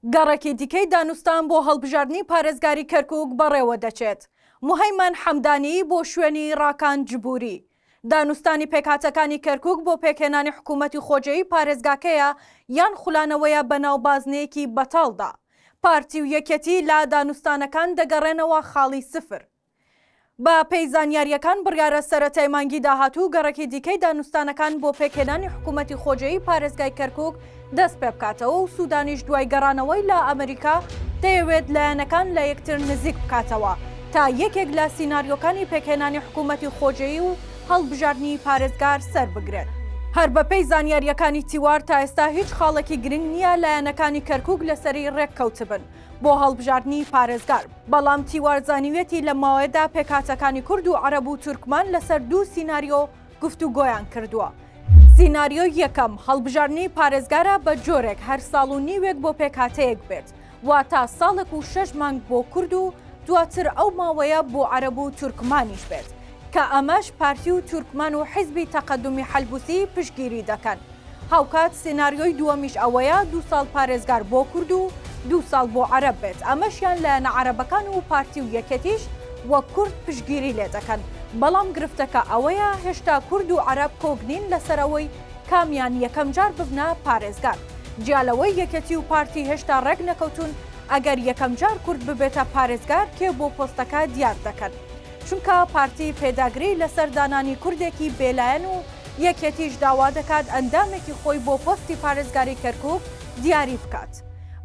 گەڕێکی دیکەی دانوستان بۆ هەڵبژاردنی پارێزگاری کەرکوک بەڕێوەدەچێت. موهەیمەن حەمدانی بۆ شوێنی ڕاکان جبوری. دانوستانی پێکهاتەکانی کەرکوک بۆ پێکهێنانی حکومەتی خۆجێی پارێزگاکەیە یان خولانەوەیە بەناو بازنەیەکی بەتاڵدا. پارتی و یەکێتی لە دانوستانەکان دەگەڕێنەوە خاڵی سفر. بە پێی زانیارییەکان بڕیارە سەرەتای مانگی داهاتوو گەڕێکی دیکەی دانوستانەکان بۆ پێکهێنانی حکوومەتی خۆجێیی پارێزگای کەرکووک دەست پێبکاتەوە و سوودانیش دوای گەڕانەوەی لە ئەمریکا دەیەوێت لایەنەکان لە یەکتر نزیک بکاتەوە تا یەکێک لە سیناریۆکانی پێکهێنانی حکوومەتی خۆجێیی و هەڵبژاردنی پارێزگار سەربگرێت. هەر بەپێی زانیارییەکانی تیوار تا ئێستا هیچ خاڵێکی گرنگ نییە لایەنەکانی کەرکووک لەسەری رێککەوتبن بۆ هەڵبژاردنی پارێزگار. بەڵام تیوار زانیویەتی لەم ماوەیەدا پێکهاتەکانی کورد و عەرەب و تورکمان لەسەر دوو سیناریۆ گفتوگۆیان کردووە. سیناریۆی یەکەم، هەڵبژاردنی پارێزگارە بە جۆرێک هەر ساڵ و نیوێک بۆ پێکهاتەیەک بێت، واتە ساڵێک و شەش مانگ بۆ کورد و دواتر ئەو ماوەیە بۆ عەرەب و تورکمانیش بێت، کە ئەمەش پارتی و تورکمان و حیزبی تەقەدومی حەلبوسی پشتگیری دەکەن. هاوکات سیناریۆی دووەمیش ئەوەیە دوو ساڵ پارێزگار بۆ کورد و دوو ساڵ بۆ عەرەب بێت، ئەمەشیان لایەنە عەرەبەکان و پارتی و یەکێتیش وەک کورد پشتگیری لێدەکەن، بەڵام گرفتەکە ئەوەیە هێشتا کورد و عەرەب کۆک نین لەسەر ئەوەی کامیان یەکەمجار ببنە پارێزگار، جیا لەوەی یەکێتی و پارتی هێشتا ڕێکنەکەوتوون ئەگەر یەکەمجار کورد ببێتە پارێزگار کێ بۆ پۆستەکە دیار دەکەن. چونکە پارتی پێداگری لەسەر دانانی کوردێکی بێلایەن و یەکێتیش داوا دەکات ئەندامێکی خۆی بۆ پۆستی پارێزگاری کەرکوک دیاری بکات.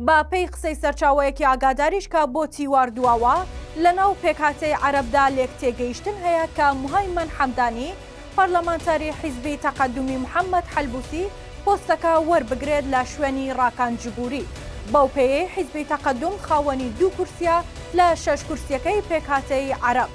بە پێی قسەی سەرچاوەیەکی ئاگاداریش کە بۆ تیوار دواوە، لەناو پێکهاتەی عەرەبدا لێکتێگەیشتن هەیە کە موهەیمەن حەمدانی، پەرلەمانتاری حیزبی تەقەدومی محەمەد حەلبوسی پۆستەکە وەربگرێت لە شوێنی ڕاکان جبوری، بەو پێیەی حیزبی تەقەدوم خاوەنی دوو کورسیە لە شەش کورسیەکەی پێکهاتەی عەرەب.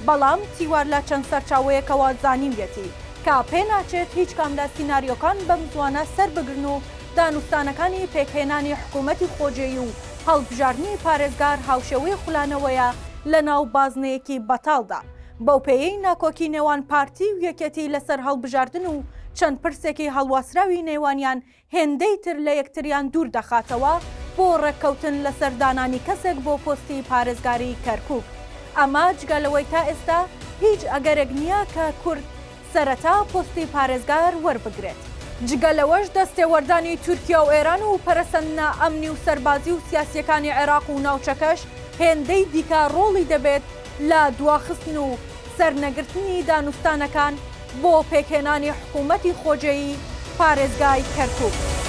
بەڵام تیوار لە چەند سەرچاوەیەکەوە زانیویەتی کە پێناچێت هیچ کام لە سیناریۆکان بەم زوانە سەربگرن و دانوستانەکانی پێکهێنانی حکومەتی خۆجێی و هەڵبژاردنی پارێزگار هاوشێوەی خولانەوەیە لەناو بازنەیەکی بەتاڵدا. بەو پێیەی ناکۆکی نێوان پارتی و یەکێتی لەسەر هەڵبژاردن و چەند پرسێکی هەڵواسراوی نێوانیان هێندەی تر لە یەکتریان دوور دەخاتەوە بۆ ڕێککەوتن لەسەر دانانی کەسێک بۆ پۆستی پارێزگاری کەرکوک. ئەمە جگە لەوەی تا ئێستا هیچ ئەگەرێک نییە کە کورد سەرەتا پۆستی پارێزگار وەربگرێت. جگە لەوەش دەستێوەردانی تورکیا و ئێران و پەرەسەندنە ئەمنی و سەربازی و سیاسییەکانی عێراق و ناوچەکەش هێندەی دیکە ڕۆڵی دەبێت لە دواخستن و سەرنەگرتنی دانوستانەکان بۆ پێکهێنانی حکوومەتی خۆجێیی پارێزگای کەرکووک.